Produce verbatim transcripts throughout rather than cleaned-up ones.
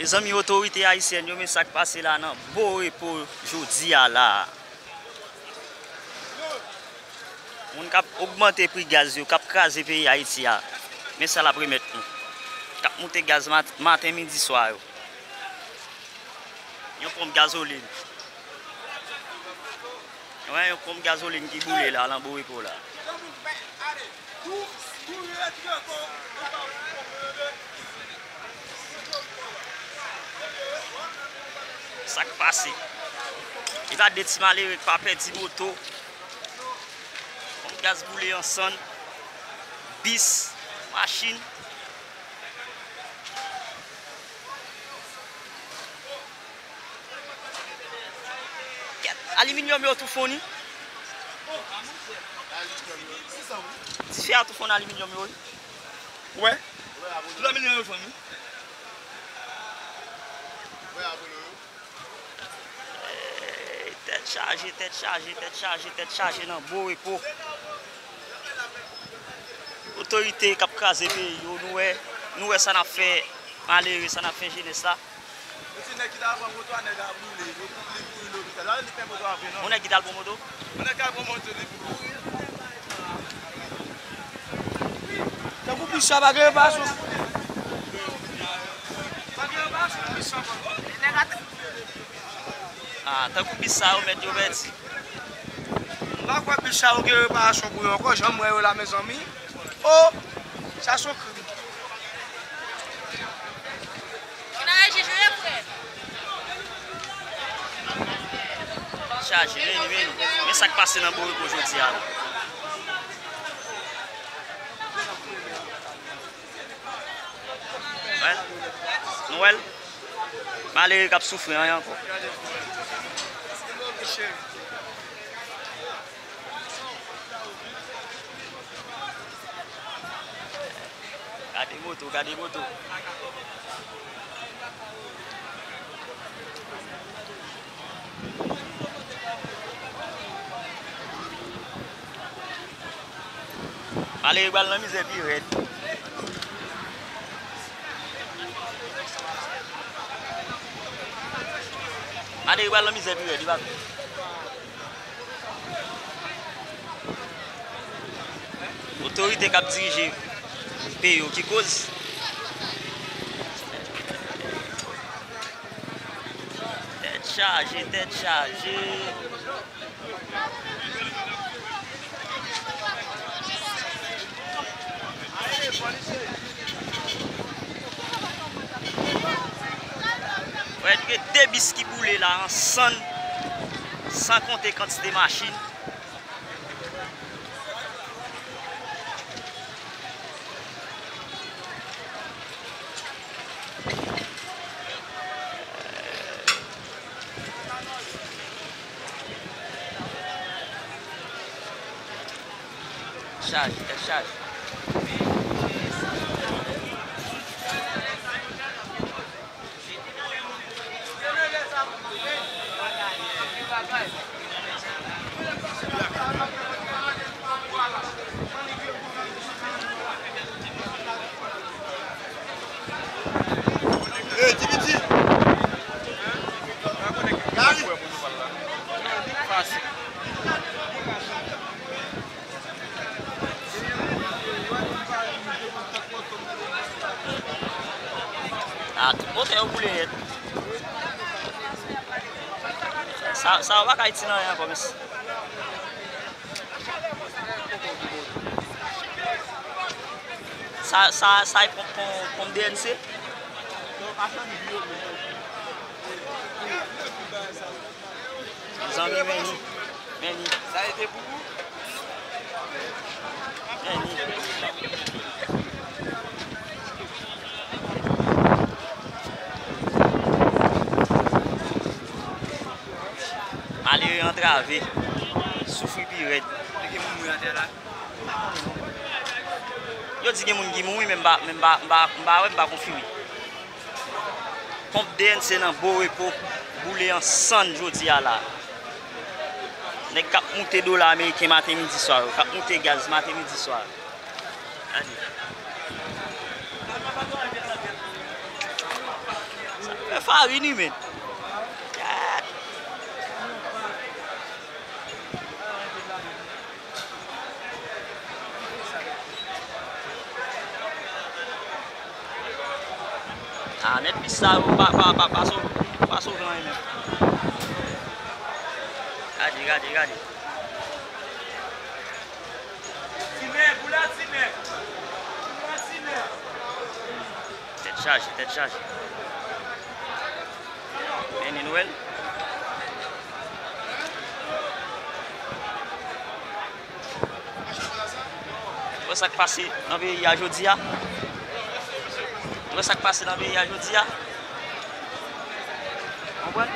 Zanmi otorite ayisyèn yo, men sa k pase la nan Borepo jodi a la. Moun k ap ogmante pri gaz yo, k ap kraze peyi Ayiti a, men sa l ap remèt nou. K ap moute gaz mat-, maten, midi, swa yo. Yon ponp gazolin. Wi, yon ponp gazolin ki boule la, nan Borepo la. Sa k pase? E pa de ti malere k pa pèdi moto. Ponp gaz boule an sann. Bis, machin. Kèt, aliminyòm yo tou fonn wi. Dife a tou fonn aliminyòm yo wi. Ou wè? Tout aliminyòm yo fonn wi. Ey, tèt chaje, tèt chaje, tèt chaje, tèt chaje nan Borepo. Otorite k ap kraze peyi yo, nou wè, nou wè sa n ap fè malere, sa n ap fè jenès la. Yo di nèg ki t al pran moto a, nèg la boule, yo, li mouri lopital. Yo di fè moto a vre, non. Yon nèg ki t al pran moto? Yon nèg ki al pran moto, li mouri. Tankou bis sa pa gen reparasyon. Pa gen reparasyon nan bis sa ankò. Ah, tankou bis sa yo mèt yo pèdi. M pa kwè bis sa yo gen reparasyon pou yo ankò, jan m wè yo la, mezanmi. Oh, sa se yon krim. Chaje, vini, vini. Men sa k pase nan Borepo jodi a la. Wè l? Nou wè l? Malere k ap soufri anyen ankò. Gade moto, gade moto. Malere pral nan mizè pi rèd. Malere pral nan mizè pi rèd, li pa vle. Otorite k ap dirije peyi yo ki koz. Tèt chaje, tèt chaje. Wè, gen de bis ki boule la, an sann, san konte kantite machin. Chaje, tèt chaje. Ey, T B T! Gary! Ah, tout motè yo boule nèt. Sa, sa yo pa ka itil anyen ankò, mesye. Sa, sa, sa e ponp, ponp, ponp D N C? Zanmi, men li, men li. Sa e te pou ou? Men li. Malere antrave, soufri pi rèd. Li gen moun mouri atè la. Yo di gen moun ki mouri, men m pa, men m pa, m pa, m pa wè, m pa konfime. Ponp D N C nan Borepo boule an sann jodi a la. Nèg k ap moute dola ameriken maten, midi, swa yo, k ap moute gaz maten, midi, swa. Gade. Sa, Paris ni men. Gad. Ah, nèt bis sa yo pa, pa, pa, pa sove, pa sove anyen menm. Gade, gade, gade. Tèt chaje, tèt chaje. Meni Nwèl. Wè sa k pase nan peyi a jodi a. Wè sa k pase nan peyi a jodi a. Konprann?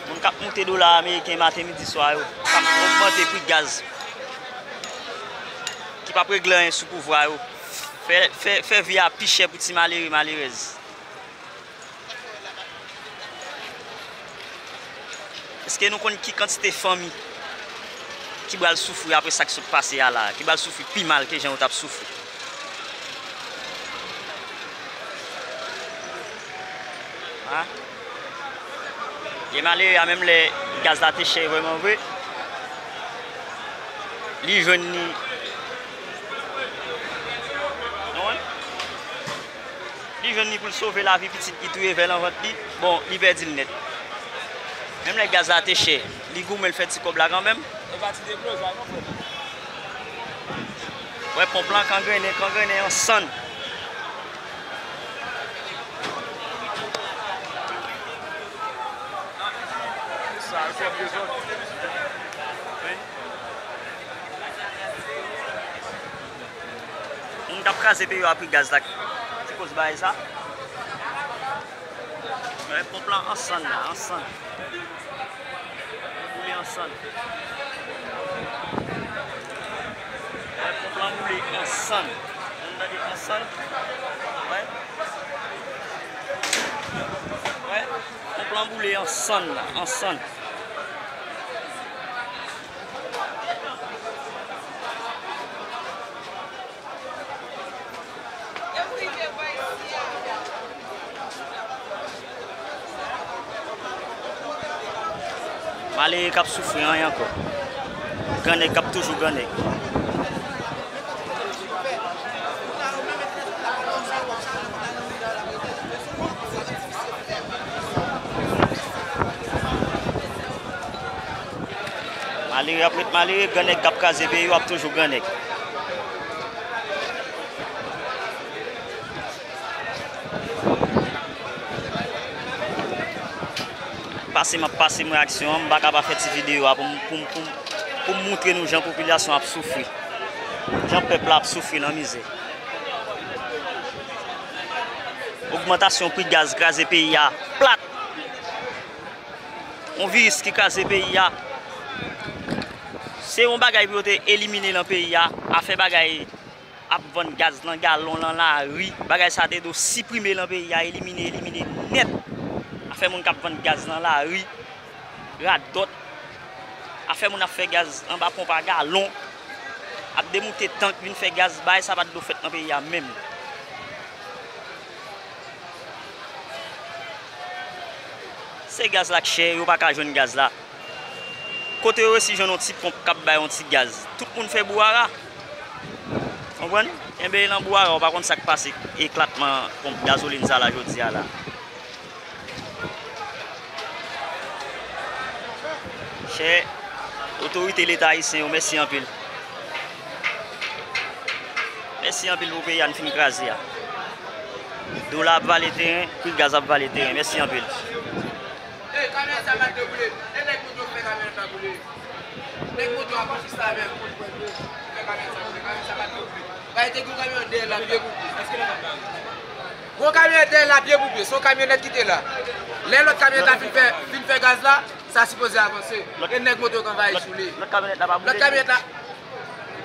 Moun k ap moute dola ameriken maten, midi, swa yo, k ap ogmante pri gaz, ki p ap regle anyen sou pouvwa yo, fè, fè, fè vi a pi chè pou ti malere, malerèz. Èske nou konn ki kantite fanmi ki pral soufri apre sa k sot pase a la, ki pral soufri pi mal ke jan yo t ap soufri? A? Gen malere a, menm lè gaz la te chè vrèman vre, li jwenn li. Non? Li jwenn li pou l sove lavi pitit li, touye vè nan vant li. Bon, li pèdi l nèt. Menm lè gaz la te chè, li goumen, l fè ti kòb la kanmenm. E pa ti deblozay non, frè. Wè ponp lan kangrennen, kangrennen an sann. Sa, se dezòd. Wi. Moun k ap kraze peyi yo a pri gaz la ki koz bagay sa. Wè ponp lan an sann la, an sann. Boule an sann. Wè ponp lan boule an sann. Moun tande an sann. Wè. Wè. Ponp lan boule an sann la, an sann. Malere k ap soufri anyen ankò. Grannèg k ap toujou grannèg. Malere ap ret malere, grannèg k ap kraze peyi yo ap toujou grannèg. Pase m ap pase m reyaksyon an, m pa ka pa fè ti videyo a pou m, pou m, pou m, pou m moutre nou jan popilasyon ap soufri, jan pèp la ap soufri nan mizè. Ogmantasyon pri gaz kraze peyi a plat. Yon viris ki kraze peyi a. Se yon bagay pou yo te elimine nan peyi a. Afè bagay ap vann gaz nan galon nan lari. Bagay sa te dwe siprime nan peyi a, elimine, elimine nèt. Afè moun k ap vann gaz nan lari, radòt. Afè moun ap fè gaz anba ponp a galon, ap demoute tank vin fè gaz, bagay sa pa t dwe fèt nan peyi a menm. Se gaz la k chè, yo pa ka jwenn gaz la. Kote yo resi jwenn yon ti ponp k ap bay yon ti gaz? Tout moun fè bouwara. Konprann? Enben, nan bouwara, ou pa konn sa k pase eklatman ponp gazolin sa la jodi a la. Chè otorite Leta ayisyen yo, mèsi anpil. Mèsi anpil pou peyi a n fin kraze a. Dola ap vale teren, pri gaz ap vale teren. Mèsi anpil. Ey, kamyonèt sa pa t dwe boule. E nèg moto fè kamyonèt la boule. Nèg moto a konfis la menm. Fè kamyonèt sa boule. Kamyonèt sa pa t dwe boule. Bay te gwo kamyon dèyè l la pye pou pye. Gwo kamyonèt dèyè l la pye pou pye. Se yon kamyonèt ki te la. Lè lòt kamyonèt la fin fè, fin fè gaz la, sa sipoze avanse. E nèg moto k anvayi sou li. Lòt kamyonèt la pa boule. Lòt kamyonèt la.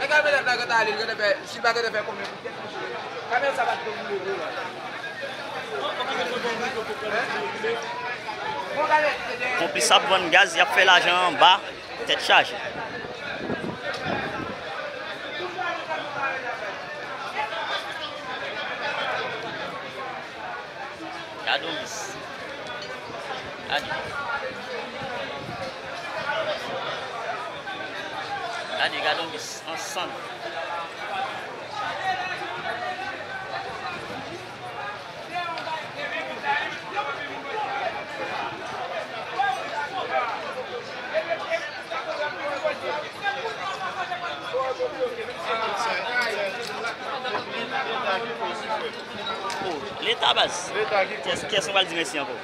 Nèg kamyonèt la gentan ale, li gentan fè, si l pa gentan fè konbyen pou tèt mouche. Kamyonèt sa pa t dwe boule vre la. Konplis ap vann gaz, y ap fè lajan anba, tèt chaje. Gade yon bis. Gade, gade yon bis an sann. Oh, Leta baz. Leta ki kòz. Kiyès, kiyès nou pral di mèsi ankò?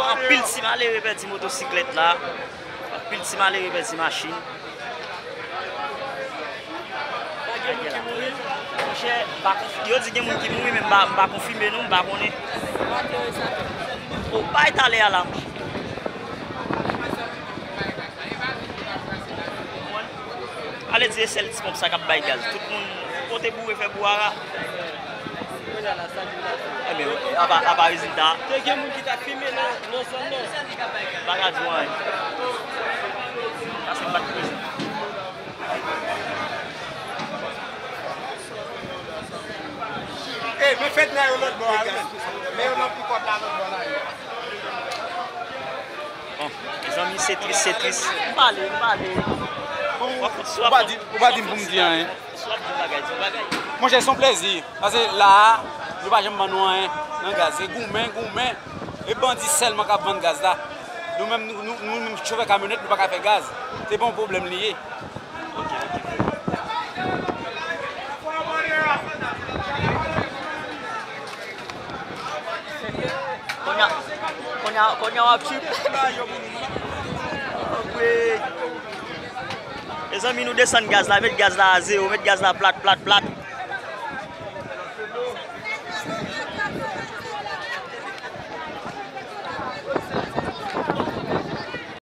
Anpil ti malere pèdi motosiklèt la. Anpil ti malere pèdi machin. Pa gen moun ki mouri. Monchè, m pa konfi-, yo di gen moun ki mouri, men m pa, m pa konfime non, m pa konnen. O, bay talè a la, monchè. Ale di e sèl ti ponp sa k ap bay gaz. Tout moun pote boure fè bouwara. Ebyen, apa, apa rezilta. Te gen moun ki t ap fimen nan, nan zòn nan. Pa ka di w anyen. Paske m pa t prezan. Ey, men fèt la yo lòt bò a, wi, men. Men yo nan pikòp la lòt bò la, wi. Bon, mezanmi, se tris, se tris. M pale, m pale. Bon, ou pa di, ou pa di m pou m di anyen. Si w ap di yon bagay, di yon bagay. Monchè, se yon plezi. Paske la a, yo pa janm ban nou anyen nan gaz. Se goumen, goumen. E bandi sèlman k ap vann gaz la. Nou menm, nou, nou, nou menm chofè kamyonèt, nou pa ka fè gaz. Se pa yon pwoblèm li ye. Kounye a, kounye a, kounye a w ap tchwipe. Mezanmi, nou desann gaz la, met gaz la a zewo, met gaz la plat, plat, plat.